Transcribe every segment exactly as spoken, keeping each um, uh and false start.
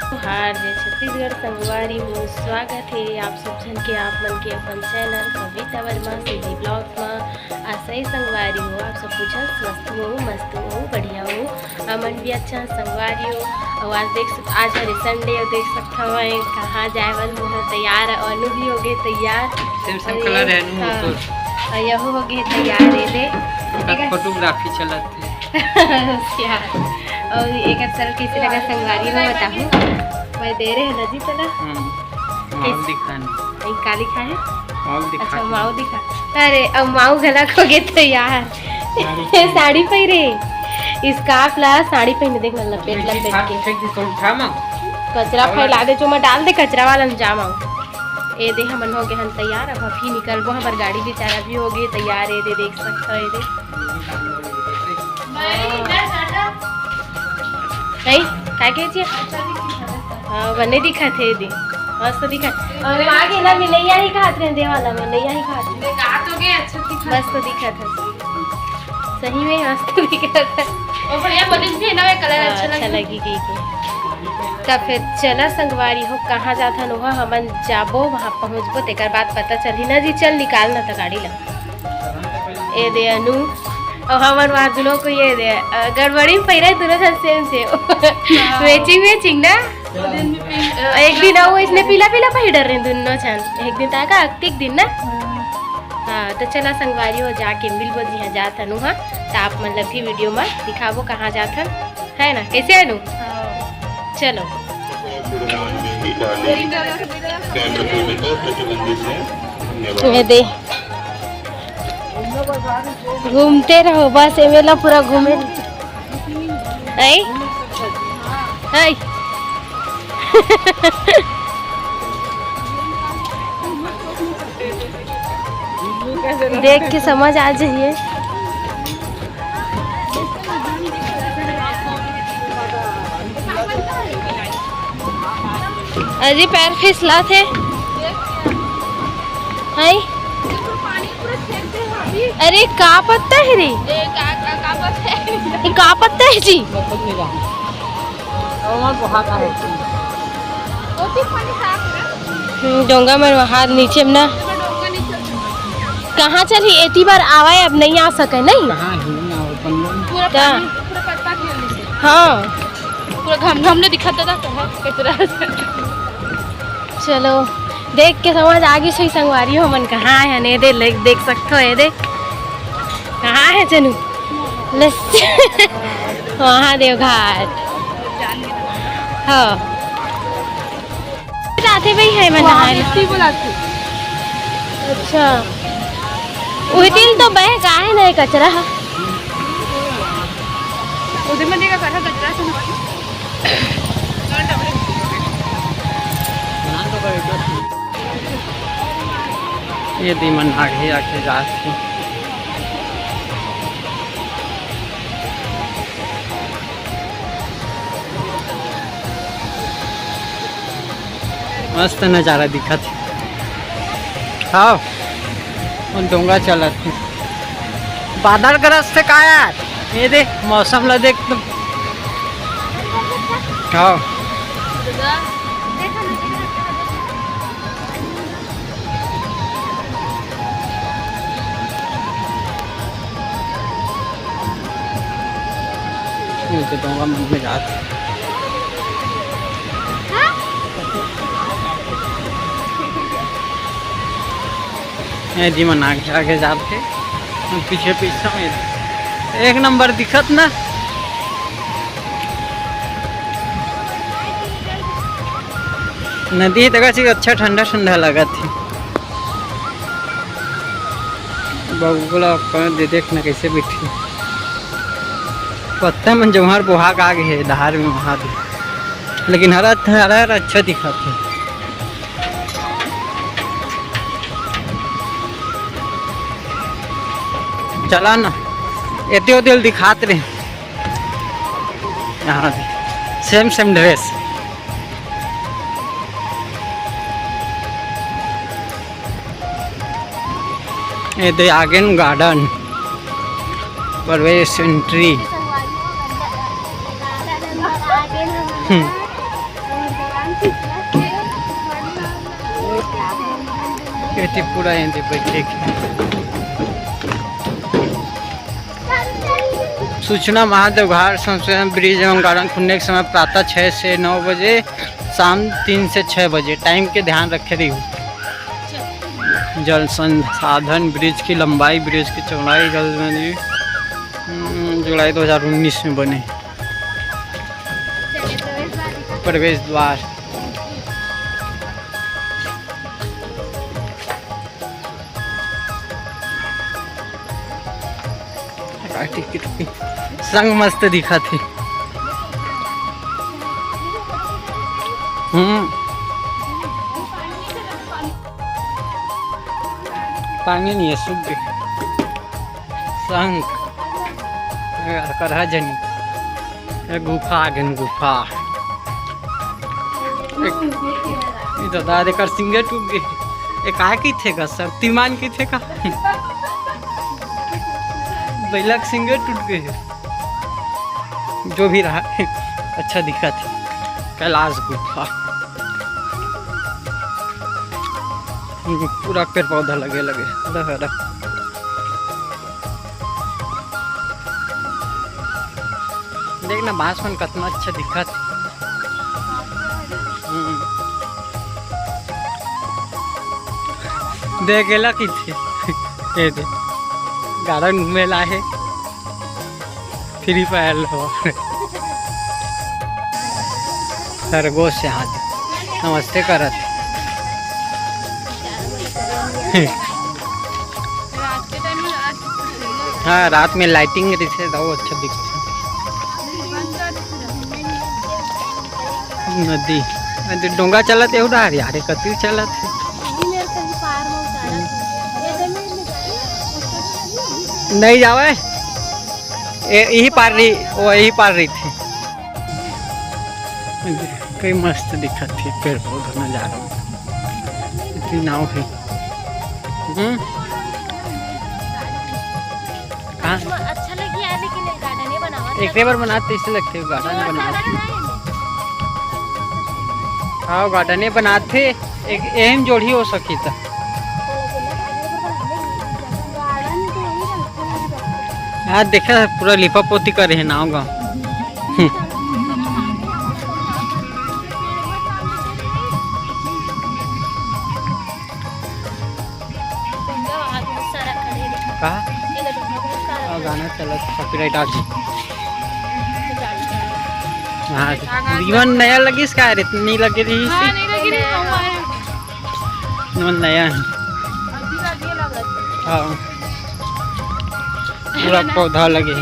जोहार, जय छत्तीसगढ़ संगवारी हो, स्वागत हे आप सब झन के, आप मन के अपन चैनल कविता वर्मा सीधी ब्लॉग्स म। आशा हे संगवारी हो, आप सब कुछ स्वस्थ हो, मस्त हो, बढ़िया हो। हमन भी अच्छा संगवारी हो। अउ आज देख सक-, आज हरे संडे, अउ देख सकत हव, कहाँ जाए वाला हो तैयार, अउ अनु भी हो गए तैयार। सेम सेम अउ कलर ये, है, अनु हाँ, तो। अउ यहू हो गए तैयार, ये दे। ठीक है। फोटोग्राफी चलत हे। होशियार। अउ एक चल कैसे लगा संगवारी हो बताहू। मैं दे रहे हैं ना जी तला। हम्म। माऊ कैसे? दिखा नहीं। नहीं, का लिखा है? माऊ दिखा अच्छा, नहीं। माऊ दिखा। अरे, अब माऊ घलक हो गए तो यार। साड़ी पहन। साड़ी पहरे। Scarf ला साड़ी पहने, देख ना, लपेट, लपेट के। फेंक दी, तो उठा माऊ। कचरा और फैला दे, जो मैं डाल दे कचरा वाला में, जा माऊ। ए दे, हमन हो गए हन तैयार, अब अभी निकलबो, हमर गाड़ी बेचारा भी हो गए तैयार। ए दे, देख सकत हो, ए दे। नहीं, का कहे छिए? हाँ, बने दिखत हे दीदी, मस्त दिखत। अउ आगे ना मिलैया ही कहत रहे, दे वाला मिलैया ही कहत रहे। मस्त दिखत हे, सही में मस्त दिखत हे। ओ बढ़िया बनिस भी हे ना, वे कलर हाँ, अच्छा अच्छा लगी। लगी, की, की। तब फिर चला संगवारी हो, कहाँ जाथन ओहा हमन जाबो, वहाँ पहुँचबो, तेकर बाद पता चलही ना जी। चल निकाल ना त गाड़ी ला। ए दे अनु, अउ हमन वहाँ दुनो को ये दे, अ, गड़बड़ी में पहिरा हे दुनो झन सेम सेम। हाँ। Matching matching ना? एक दिन अउ इसने पीला पीला पहिर रहे दुनो झन। एक दिन ताका अक्तिक दिन ना? हाँ। हाँ, तो चला संगवारी हो जाके मिलबो जी, हाँ जात हनु हाँ। तो आप मन ला भी video में दिखाबो कहाँ जात हन, है ना? कैसे अनु? हाँ। चलो। ये दे। घूमते रहो बस, एमेला पूरा घूमे। ऐ? ऐ? देख के समझ आ जाइए। अजी पैर फिसलात हे। हाय। अरे का पत्ता हे रे? ये का पत्ता हे जी? हम्म, डोंगा मन वहाद नीचे में ना। कहाँ चली? एती बार आवाए, अब नहीं आ सके, नहीं? कहाँ ही नहीं आवे, अपन लोग। पूरा का? पानी, पूरा पत्ता घेर लीजिए। हाँ। पूरा घम घम ने दिखत था, कहाँ कचरा। चलो, देख के समझ आ गई सही संगवारी हो मन कहाँ हे, ने दे, ले, देख सकते हो, ये दे। कहाँ हे चनू? लस-, महादेव घाट। हाँ। जाथे भाई है मैं वहाँ नहाए। मिट्टी बोलाथे। अच्छा। उही दिन तो बह का हे ना ये कचरा ह। उधर में देखा कचरा, कचरा से ये दे मन आगे आके जात हे। मस्त नजारा दिखत हे। हाँ, वो डोंगा चलत हे। बादल गरजथे का यार? ये देख, मौसम ला देख तो। हाँ। ये तो डोंगा मन में जात। ये जी मन आगे आगे जात हे, पीछे पीछे में एक नंबर दिखत ना। नदी हे तका चीज अच्छा ठंडा ठंडा लगत हे। बगुला अपन दे देख ना कैसे बैठी। पत्ता मन जम्हर बोहा गे हे धार में वहां दे, लेकिन हरा हरा अच्छा दिखत हे। चला ना, एते ओते ल दिखात रहे। यहाँ भी same same dress। ये दे आगे न garden, प्रवेश entry। हम्म। एती पूरा एती बैठे के। सूचना, महादेव घाट संशोधन ब्रिज एवं गार्डन खुलने के समय प्रातः छः से नौ बजे, शाम तीन से छः बजे। टाइम के ध्यान रखे रहिहू। जल संसाधन ब्रिज की लंबाई, ब्रिज की चौड़ाई, जल हम्म, जुलाई दो हज़ार उन्नीस में बने। प्रवेश द्वार। टिकट भी संग मस्त दिखत हे। हम्म, पानी नहीं है, सूख गए। संग करहा जनी। ए, गुफा आ गेन, गुफा। ए, ई तो दादा एकर सिंगे टूट गे। ए, का कहिथे का? शक्तिमान कहिथे का? बैलक सिंगे टूट गे हे। जो भी रहा, अच्छा दिखत हे। कैलाश गुफा। पूरा पेड़ पौधा लगे, लगे, हरा, हरा। देख ना, बांस मन कतना अच्छा दिखत। हम्म। देख, एला कहिथे। ये दे, गार्डन घूमे ला हे। फ्री फायर लो। खरगोश से हाथ नमस्ते करत। हाँ, रात में लाइटिंग रहिथे त अउ अच्छा दिखथे। नदी, अरे डोंगा चलत हे उधार यार, कति चलत हे। नहीं जावे, ए, यही पार रही, वो यही पार रहिथे। कई मस्त दिखत हे पेड़ पौधा नजारा। इतनी नाव हे। हम्म। कहाँ? अच्छा लगी यार, लेकिन गार्डन ही बनावा। एक बार बनाते ऐसे लगथे, गार्डन बनाते। हाँ, गार्डन ही बनाते। एक एम जोड़ी हो सकी त। हाँ, देखा, पूरा लिपा पोती करे हे नाव गाँव। हम्म। का? और गाना चलत, कॉपीराइट आ जी। हाँ, जीवन नया लगिस का रे? नहीं लगे रही हाँ, से? नहीं लगे रही, नवा है। जीवन नया है। हाँ। पूरा पौधा लगे हे।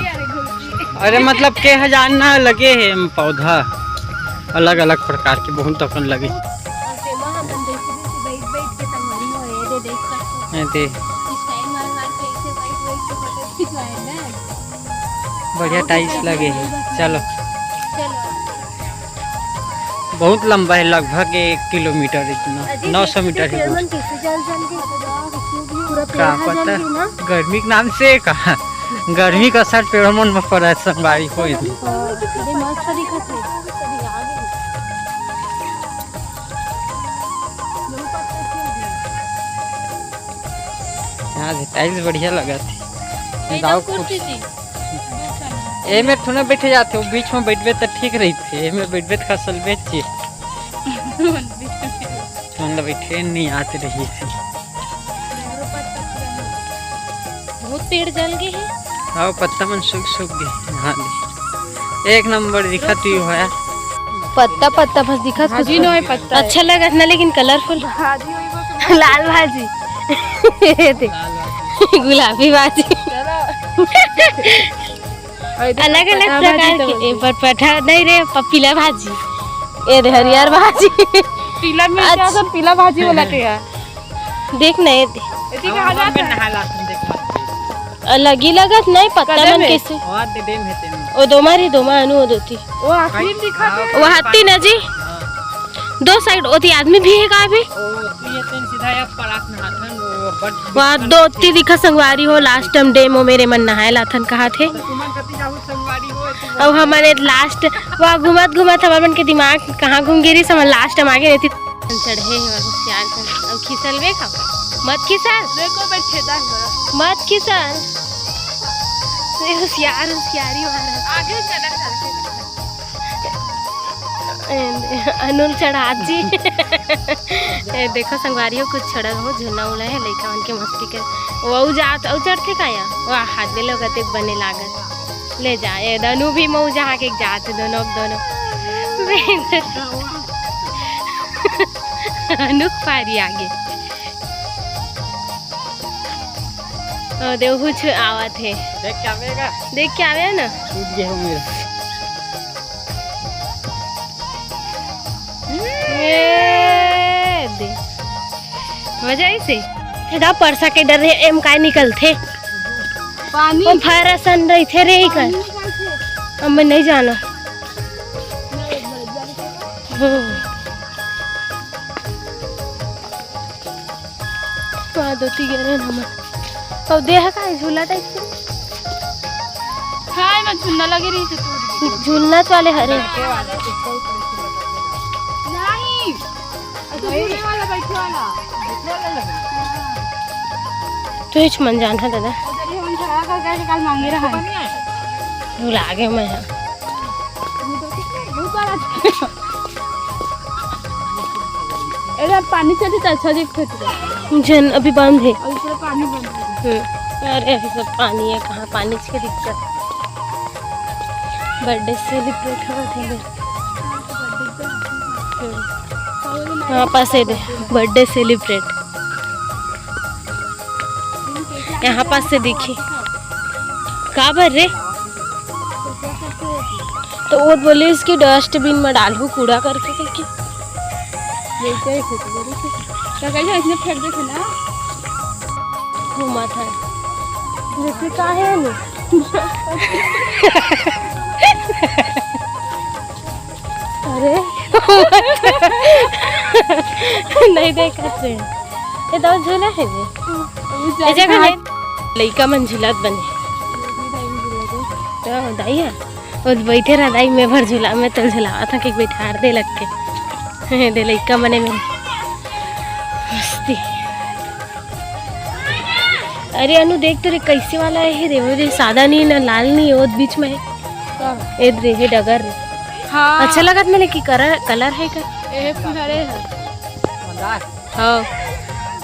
अरे मतलब के हजार ना लगे हे पौधा, अलग-अलग प्रकार के बहुत अकन लगे। ए दे। बढ़िया टाइल्स लगे हे। चलो। बहुत लंबा हे, लगभग एक किलोमीटर इतना, नौ सौ मीटर हे। का पता, गर्मी के नाम से का, गर्मी का असर पेड़ मन में पड़ा हे, संगवारी हो। यहाँ से टाइल्स बढ़िया लगत हे। गाँव कुर्सी कुछ जी। एमे थोड़ा बैठे जाते हो, बीच में बैठबे त ठीक रहिथे, एमे बैठबे त का सलबे चे। मन बैठे नहीं आते रही थी। बहुत पेड़ जल गए हैं। हाँ, पत्ता मन सूख, सूख गए। हाँ जी। एक नंबर दिखत ही होया। पत्ता, पत्ता बस दिखत भाजी कुछ। नोहे पत्ता है। अच्छा लगत ना, लेकिन कलरफुल। भाजी वही बस। लाल भाजी। ये देख। गुलाबी भाजी। अलग-अलग प्रकार के। ए, पटपटा नहीं रे, प-, पीला भाजी। ए दे, हरियर भाजी। पीला मिर्चा अच्छा। पीला भाजी वाला के है। देख ना, ए दे। एती कहाँ जाता है? अलग ही लगत नहीं, पत्ता कदे मन में? कैसे? और दे दे में तेन। ओ दो मारी, दो मानू, ओ दो ती। वो आखिरी दिखा दे। वो हाथी ना जी। हाँ। दो साइड, ओती आदमी भी हे का अभी? ओ, तू ये तेन सीधा या परास नहाथन, वो बड़ वहाँ दो ती दिखा संगवारी हो, लास्ट टाइम डैम ओ मेरे मन नहाए लाथन कहा थे। तुमन कति जाहू संगवारी हो, तू अब हमन लास्ट वहाँ घूमत घूमत हमर मन के दिमाग कहाँ घूम गिरी, हमन लास्ट टाइम आगे रहती। चढ़े हे और होशियार कर, अब खिसलबे का? मत खिसल। देखो, बैठे दा है। मत खिसल। ये होशियार, होशियारी मारा। आगे चला, चला। ए, अनुल चढ़ा जी। ए, देखो संगवारी हो, कुछ छड़ल हो, झूला उला है, लइका मन के मस्ती कर। वो अउ जात, अउ चढ़थे का या? वाह, हाथ दे लोग, अतेक बने लागत। ले जा, ए, दनु भी मऊ जहाँ के जात, दोनों, दोनों। अनुक पारी आगे। ओ, देखो कुछ आवत है। देख के आवेगा। देख के आवे ना। टूट गया हो मेरा। ए, दे। मजा आइसे? एदा परसा के डर हे, एम काय निकलथे? पानी। ओ फरसन रहिथे रे, एकर। पानी निकलथे। अब मैं नहीं जाना। हम्म। तो आ दोती गे रहे हमन। अउ देह का झूला टाइप से? हाँ, एमा झूलना लगे रही तो टूट गई। झूलना तो वाले हरे। नहीं, अच्छा, झूले वाला, बैठे वाला। तो हिच मन जान है दादा। उधर ही हम झगड़ा कर करके कल मांगे रहा है। भुला गए मैं। हाँ। एला पानी चलही त अच्छा दिखत हे। झन अभी बंद हे। अभी पूरा पानी बंद हे। हम्म। अरे अभी सब पानी हे, कहाँ पानी के दिक्कत। बर्थडे सेलिब्रेट होत हे। हम्म। हाँ, पास हे दे, बर्थडे सेलिब्रेट। यहाँ पास से दिखी। काबर रे? तो वो बोले इसकी डस्टबिन में डालू कूड़ा करके, करके। ये क्या है? तो कैसे इसने फेंक देते ना? घुमा था। जैसे का है नी? अरे। नहीं देखा से। ये तो झूला है ये। ये जगह नहीं। लइका मन झूलत बने। तो दाई है। वो बैठे रहा दाई, मैं भर झूला, मैं तो झूला था कि बैठार दे लग के। दे लइका मने मेरे। मस्ती। अरे अनु देख तो रे, कैसे वाला है रे, वो रे सादा नहीं ना लाल नहीं, वो बीच में है। का? ए रे, ये डगर रे। हाँ। अच्छा लगत मने कि कलर, कलर है का? ए, फुलहरे है। हाँ।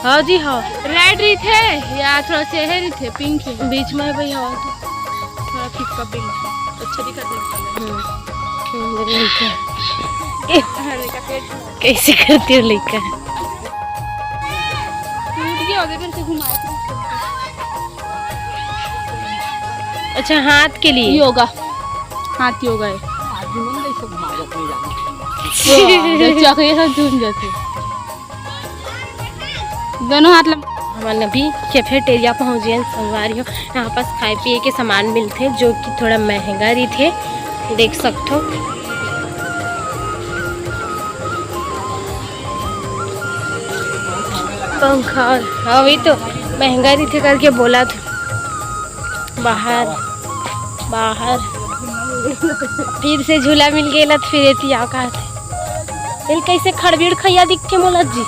हाँ जी, हाँ। रेड रहिथे या थोड़ा से है रहिथे, पिंक है। बीच में है भाई, हाँ। थोड़ा फीका पिंक है। अच्छा दिखत है। हम्म। हम्म, लइका। हाँ, लइका पेट में। कैसे करती हो लइका? टूट गया, उधर से घुमाए थे। अच्छा, हाथ के लिए? योगा, हाथ योगा है। हाँ, जब चकरी सब झूम जाते। दोनों हाथ लम- हमन अभी कैफेटेरिया पहुंच गए संगवारी हो। यहाँ पास खाए पिए के सामान मिलथे, जो कि थोड़ा महंगा रहिथे, देख सकथो। पंखा और, हाँ, वही तो महंगा रहिथे करके बोला था। बाहर, बाहर फिर से झूला मिल गया, फिर एती आओ कहा थे। एल कैसे खड़बीड़ खैया दिखथे मोला जी।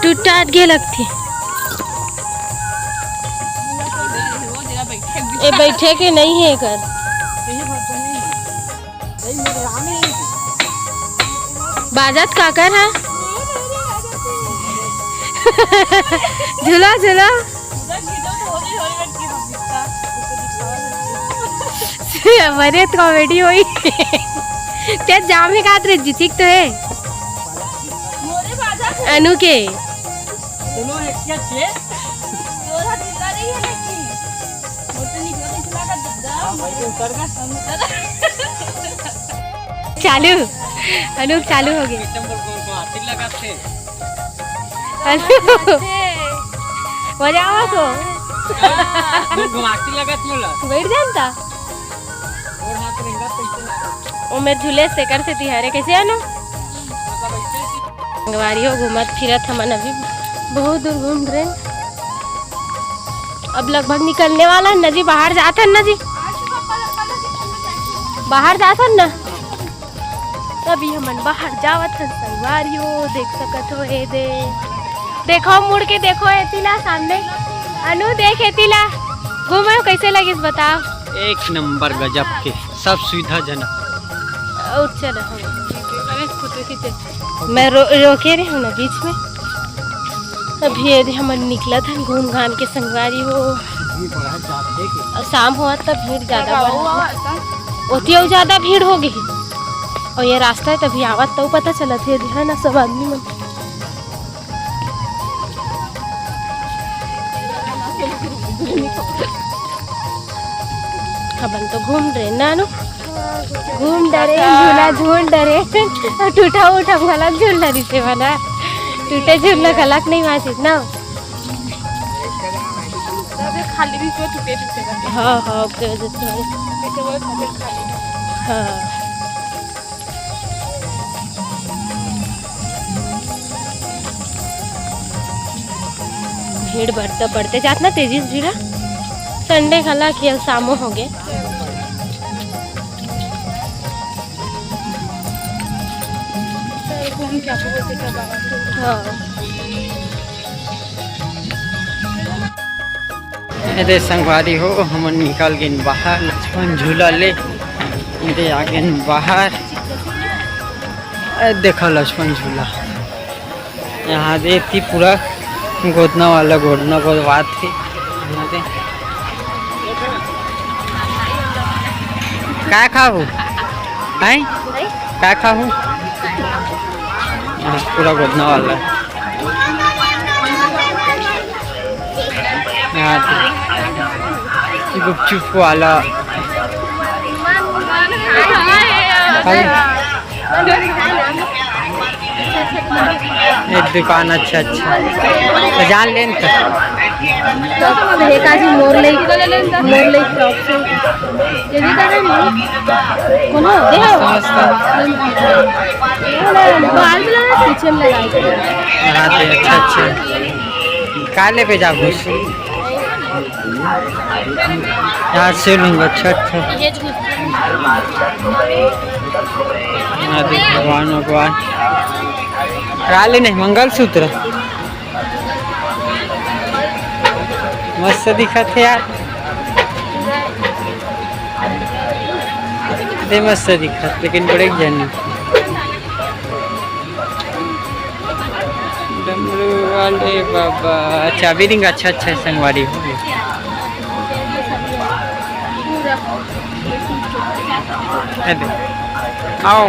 टूटा गे लगथे। ए बैठे के नहीं है एकर। बाजत काकर है? झूला, झूला। अरे तो कॉमेडी होई। ते जाम है कात रे जी, ठीक तो है। अनु के। चालू, अनुक चालू हो गए। अनुक, मजा आवा तो। बैठ जान ता। ओ मेर झूले से कर से तिहारे कैसे अनु? संगवारी हो, घूमत फिरत हमन अभी बहुत दूर घूम रहे। अब लगभग निकलने वाला है ना जी, बाहर जात हन ना जी, बाहर जात हन ना। अभी हमन बाहर जावत हन संगवारी हो, देख सकत हो, ए दे, देखो, मुड़ के देखो एती ला सामने। अनु, देख एती ला, घूमे कइसे लगिस, बताओ। एक नंबर गजब के, सब सुविधाजनक। और चलो, हम मैं रो, रोके रहे हूँ ना बीच में। अभी ये दे हमन निकलत हन घूम घाम के संगवारी हो। अभी बढ़त जात हे के? और शाम होवत त भीड़ ज्यादा बढ़त हे। ओती अउ ज्यादा भीड़ हो गई। और ये रास्ता है, तभी आवत तो पता चलत हे, है ना, सब आदमी मन। हमन तो घूम रहे ना, नु? घूम डरे, झूला झूल डरे। टूटा उठा घलक झूलना रिथे बना। टूटे झूलना घलक नहीं माचिस ना। तबे खाली भी को टूटे टूटे बने। हाँ, हाँ, ओके वजह से। पीछे वो खाली खाली। हाँ। भीड़ बढ़ता, बढ़ते जात ना तेजी से भीड़। संडे घला खेल शामो हो गए। हाँ। एदे संगवारी हो, हमन निकल गेन बाहर लक्ष्मण झूला ले। एदे आ गेन बाहर। ए, देखो लक्ष्मण झूला। यहाँ दे थी पूरा गोदना वाला, गोदना गोदवात थी। यहाँ दे। का खाहू? हैं? का खाहू? हाँ, पूरा गोदना वाला है। यहाँ पे गुपचुप वाला। एक दुकान अच्छा अच्छा। तो जान लेन तो। तो हे काजी मोर लई, मोर लई फ्रॉक सूट। ये भी करे नहीं। कोनो दे हो। मस्त, मस्त। बाल भी लगा, पीछे में लगा। हाँ, तो अच्छा अच्छा। का लेबे जाबो? यहाँ से लूंगा, अच्छा अच्छा। हाँ, देख, भगवान, भगवान। का लेने? मंगलसूत्र। मस्त दिखत हे यार। दे मस्त दिखत, लेकिन बड़े जन। डमरू वाले बाबा। अच्छा, अभी रिंग अच्छा अच्छा है संगवारी हो गए। ए दे। आओ।